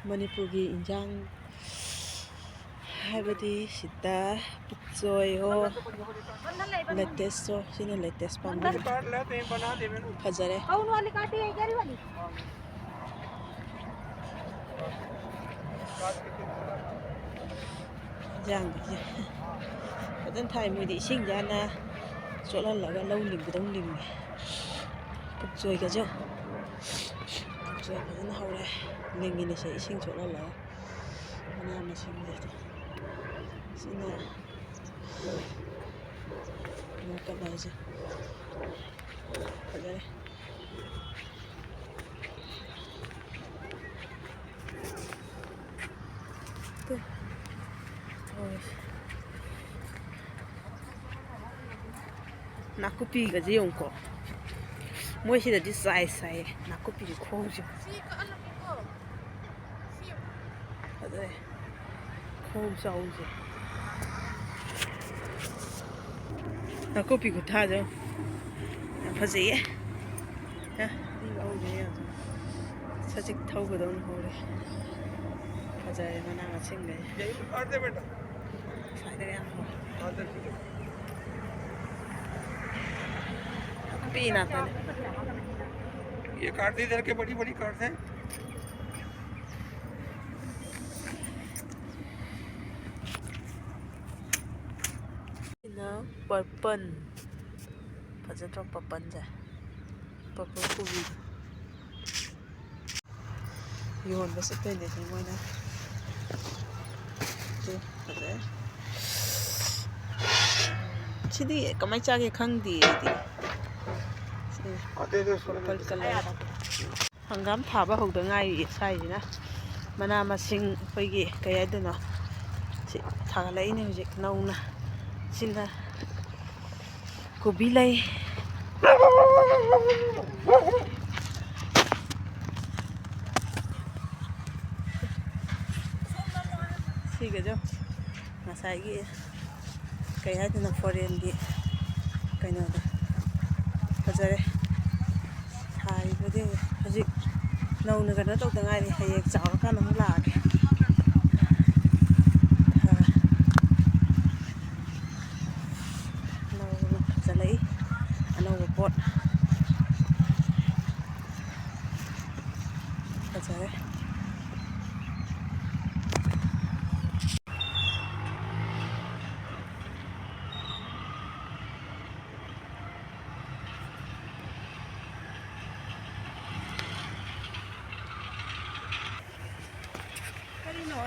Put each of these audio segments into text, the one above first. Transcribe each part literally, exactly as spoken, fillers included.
ꯃꯅꯤꯄꯨꯔꯒꯤ ꯏꯟꯖꯥꯡ ꯍꯥꯏꯕꯗꯤ ꯁꯤꯗ ꯄꯨꯛꯆꯣꯏ ꯍꯣ, ꯂꯦꯇꯦꯁ ꯍꯣ, ꯁꯤꯅ ꯂꯦꯇꯦꯁ ꯄꯥꯝꯕꯤ꯫ ꯐꯖꯔꯦ꯫ ꯏꯟꯖꯥꯡꯁꯦ ꯐꯖꯅ ꯊꯥꯏ꯫ ꯃꯣꯏꯗꯤ ꯏꯁꯤꯡꯁꯦ ꯍꯥꯟꯅ ꯆꯣꯠꯍꯜꯂꯒ ꯂꯧ ꯂꯤꯡꯕꯗꯧ ꯂꯤꯡꯉꯦ꯫ ꯄꯨꯛꯆꯣꯏꯒꯁꯨ, ꯄꯨꯛꯆꯣꯏ ꯐꯖꯅ ꯍꯧꯔꯦ꯫ ꯂꯤꯡꯉꯤꯅꯦ ꯁꯦ, ꯏꯁꯤꯡ ꯆꯣꯠꯍꯜꯂꯒ꯫ ꯃꯅꯥ ꯃꯁꯤꯡꯁꯦ꯫ ꯁꯤꯅ ꯀꯩꯅꯣ ꯀꯠꯂꯁꯦ꯫ ꯐꯖꯔꯦ꯫ ꯇꯨ꯫ ꯇꯧꯔꯤꯁꯦ꯫ ꯅꯥꯀꯨꯞꯄꯤꯒꯁꯦ ꯌꯦꯡꯉꯨꯀꯣ꯫ ꯃꯣꯏ ꯁꯤꯗꯗꯤ ꯆꯥꯏ ꯆꯥꯏꯌꯦ ꯅꯥꯀꯨꯞꯄꯤꯁꯦ ꯈꯨꯍꯧꯁꯦ꯫ ꯐꯖꯔꯦ꯫ ꯈꯨꯍꯧ ꯆꯥꯎꯁꯦ꯫ ꯅꯥꯀꯨꯞꯄꯤ ꯈꯨꯊꯥꯁꯦ ꯌꯥꯝ ꯐꯖꯩꯌꯦ꯫ ꯑꯦ, ꯂꯧꯁꯦ ꯌꯥꯝ ꯁꯖꯤꯛ ꯊꯧꯕꯗꯧꯅ ꯍꯧꯔꯦ꯫ ꯐꯖꯔꯦ ꯃꯅꯥ ꯃꯁꯤꯡꯈꯩ꯫ ꯁ꯭ꯋꯥꯏꯗꯒ ꯌꯥꯝ ꯍꯧꯔꯦ꯫ ꯅꯥꯀꯨꯞꯄꯤ ꯉꯥꯛꯇꯅꯦ꯫ ये काट दे इधर के, बड़ी बड़ी काट दे। ꯁꯤꯅ purple꯫ ꯐꯖꯗ꯭ꯔꯣ purpleꯁꯦ? Purple ꯀꯣꯕꯤ꯫ ꯌꯣꯟꯕ ꯆꯠꯇꯣꯏꯅꯦ ꯁꯤ ꯃꯣꯏꯅ꯫ ꯑꯗꯨ ꯐꯖꯔꯦ꯫ ꯁꯤꯗꯤ ꯀꯃꯥꯏ ꯆꯥꯒꯦ ꯈꯪꯗꯦ ꯑꯩꯗꯤ꯫ ꯁꯤ purple colour꯫ ꯍꯪꯒꯥꯝ ꯊꯥꯕ ꯍꯧꯗ ꯉꯥꯏꯔꯤꯌꯦ ꯁ꯭ꯋꯥꯏꯁꯤꯅ꯫ ꯃꯅꯥ ꯃꯁꯤꯡ ꯑꯩꯈꯣꯏꯒꯤ ꯀꯩ ꯍꯥꯏꯗꯣꯏꯅꯣ? ꯁꯤ ꯊꯥꯒꯠꯂꯛꯏꯅꯦ ꯍꯧꯖꯤꯛ ꯅꯧꯅ꯫ ꯁꯤꯅ ꯀꯣꯕꯤ ꯂꯩ꯫ ꯁꯤꯒꯁꯨ ꯉꯁꯥꯏꯒꯤ ꯀꯩ ꯍꯥꯏꯗꯣꯏꯅꯣ, foreignꯒꯤ ꯀꯩꯅꯣꯗꯣ ꯐꯖꯔꯦ꯫ ꯊꯥꯔꯤꯕꯗꯤ ꯍꯧꯖꯤꯛ ꯅꯧꯅ ꯀꯩꯅꯣ ꯇꯧꯗ ꯉꯥꯏꯔꯤ, ꯍꯌꯦꯡ ꯆꯥꯎꯔꯀꯥꯟꯗ ꯑꯃꯨꯛ ꯂꯥꯛꯑꯒꯦ꯫ ꯑꯥ, ꯅꯧꯅ ꯐꯖꯜꯂꯛꯏ, ꯑꯅꯧꯕ ꯄꯣꯠ꯫ ꯐꯖꯔꯦ꯫ ꯀꯔꯤꯅꯣ?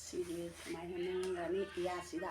ꯁꯤꯗꯤ ꯁꯨꯃꯥꯏꯅ ꯅꯝꯈ꯭ꯔꯅꯤ ꯄꯤꯌꯥꯁꯁꯤꯗ꯫